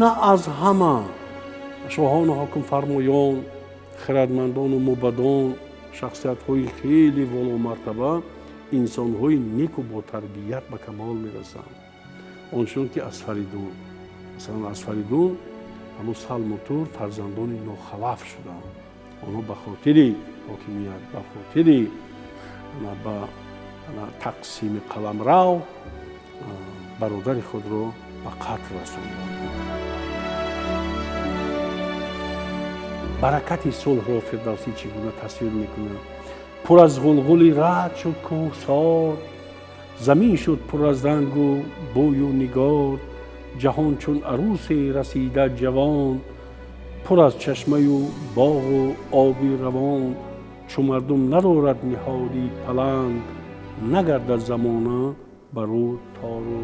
На аз ҳама шоҳону ҳокимфармоён, хирадмандону мубадон, шахсиятҳои хеле воломартаба, инсонҳои неку ботарбият ба камол мерасанд. Он чунон ки аз Фаридун, масалан, аз Фаридун ҳамун Салму Тур фарзандони нохалаф шуданд. Онҳо ба хотири ҳокимият, ба хотири ба тақсими қаламрав бародари худро ба қатл расонданд. Баракати сулҳро Фирдавсӣ чӣ гуна тасвир мекунад? Пур аз ғулғули раъд шуд кӯҳсор, замин шуд пур аз рангу бӯю нигор, ҷаҳон чун арусе расида ҷавон, пур аз чашмаю боғу оби равон. Чу мардум надорад ниҳоди паланг, нагардад замона бар ӯ тору